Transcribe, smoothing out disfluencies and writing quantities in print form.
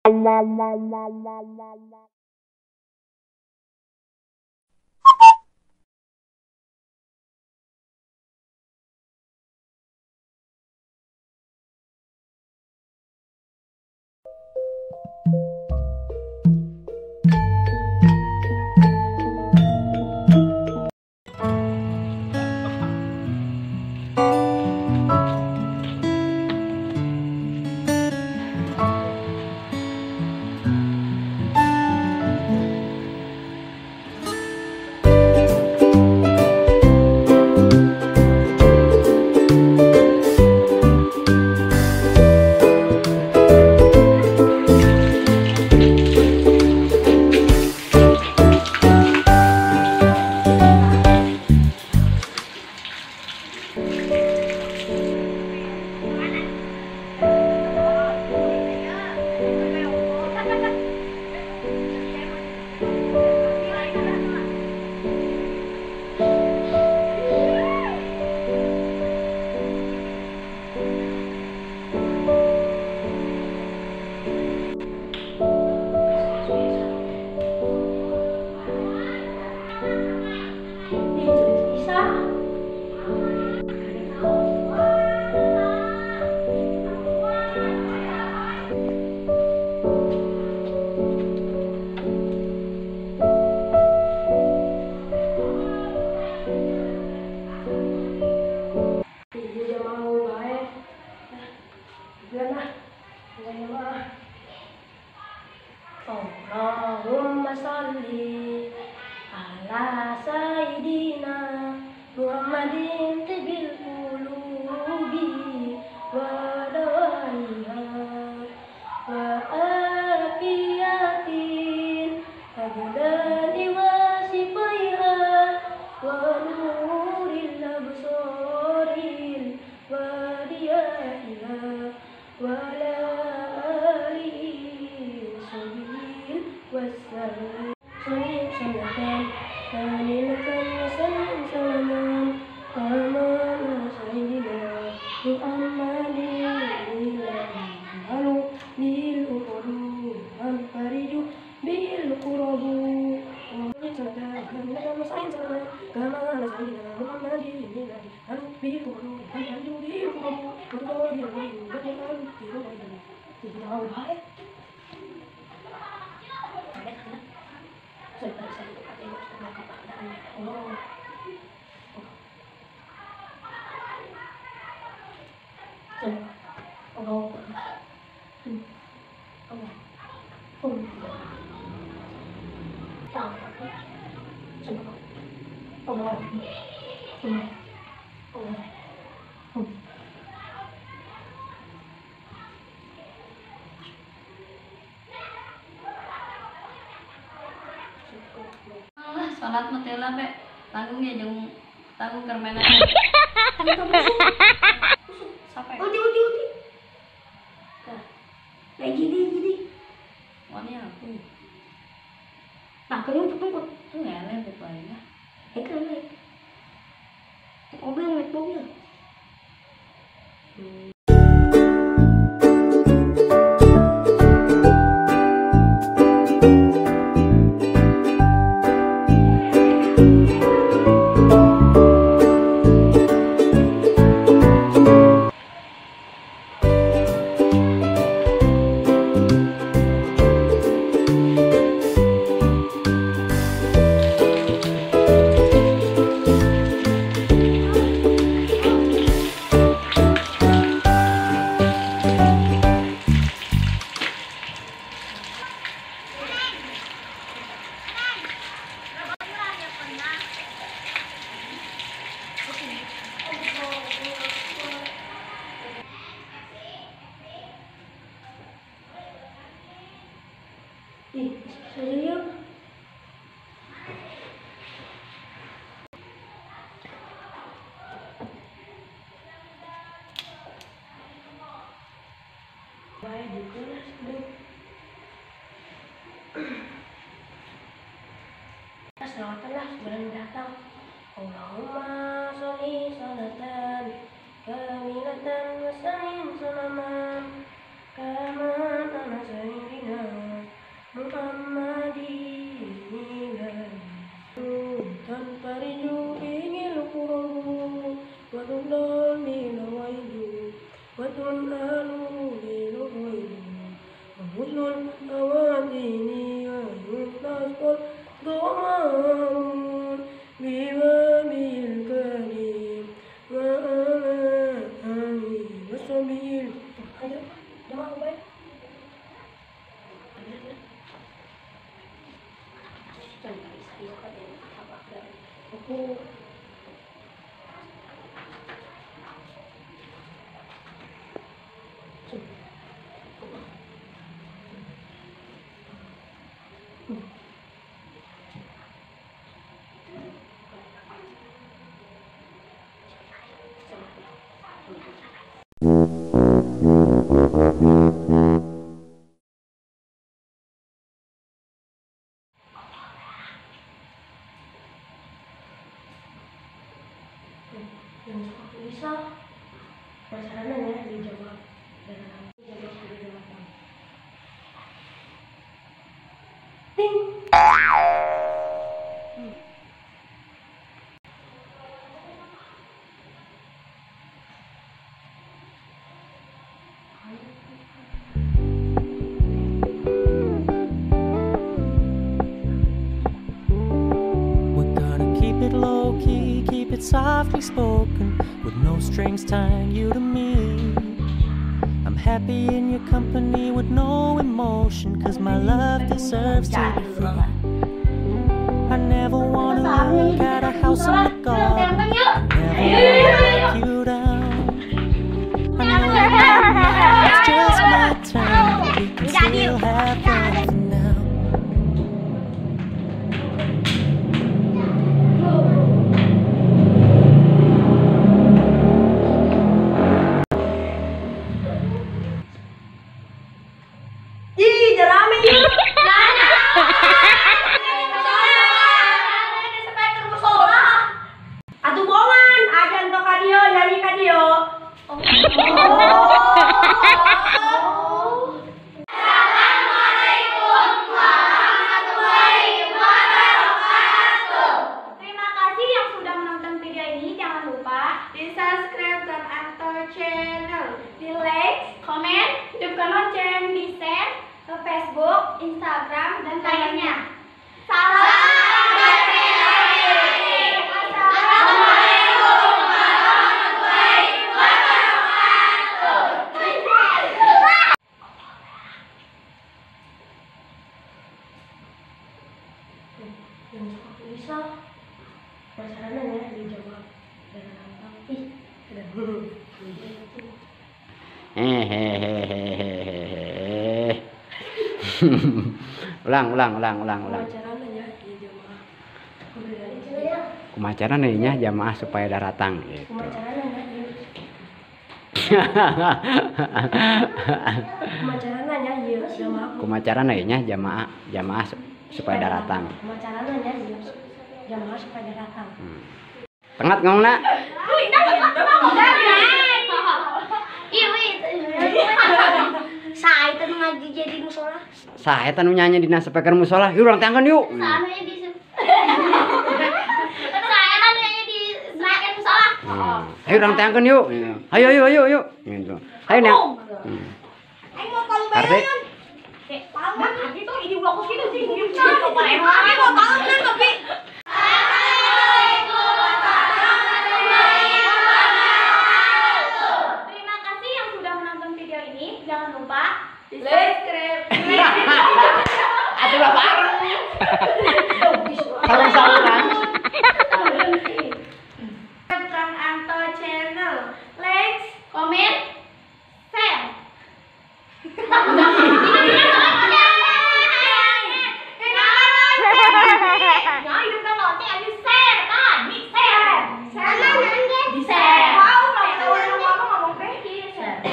Allahumma sholli ala sayyidina Muhammadin tibil qulubi wa dawaiha wa afiyatin abdani wa sifaiha wa nuril absaril wa diyaiha wa ala alihi wa sahbihi wassalam. Salat mah teh lah be tanggung ya jeung tanggung kermenan. Sampai. Uti uti uti. Nah, kayak gini gini. Wani aku. Nah, kalau untuk tunggu. Tuh ngeleh buat lainnya. Naik. Mobil, naik mobil. Ih, serius? Baik juga lah sebelum. Selawatan lah sebelum datang. Allahumma sholli sholatan kamilatan wa sallim salaman kama ala sayyidina husnul awatini wa yustasqal ghamam biwabil karim wa ala alihi washabihi. Ayo, jamaah baik. Aku yang suka bisa penasaran ya dijawab dan dijawab dijawab. Ting. We're gonna keep it low key, keep it softly spoken, with no strings tying you to me. I'm happy in your company with no emotion, 'cause my love deserves to be free. I never wanna look at a house in the garden, never wanna let you down. I know it's just my turn, but we can still have fun for now. Assalamualaikum warahmatullahi wabarakatuh. Terima kasih yang sudah menonton video ini. Jangan lupa di subscribe dan Anto Channel, di like, komen, hidupkan lonceng, di share ke Facebook, Instagram, dan lainnya. Salam. Assalamualaikum warahmatullahi wabarakatuh. Yang suka bisa penasaran ya dijawab dan ih ada Hehehehehe. Ulang. Kumaha carana nya jamaah supaya daratang gitu. Kumaha carana nya jamaah supaya daratang. Kumaha carana nya jamaah supaya daratang. Tengat ngomongna. Saha eta nu ngaji jadi musola? Saha eta nu nyanyi dina speaker musola? Yuk urang teangkeun yuk. Saha nu di Saha eta nu nyanyi di speaker musola? Ayo urang teangkeun yuk. Ayo ayo ayo ayo. Gitu. Ayo nya. Aing mau palu bayangan. Palu itu ini ulah ku kitu sih. Aing mau palu bener tapi. Assalamualaikum warahmatullahi wabarakatuh. Terima kasih yang sudah menonton video ini. Jangan lupa di subscribe. Atuh bareng. Sareng-sareng.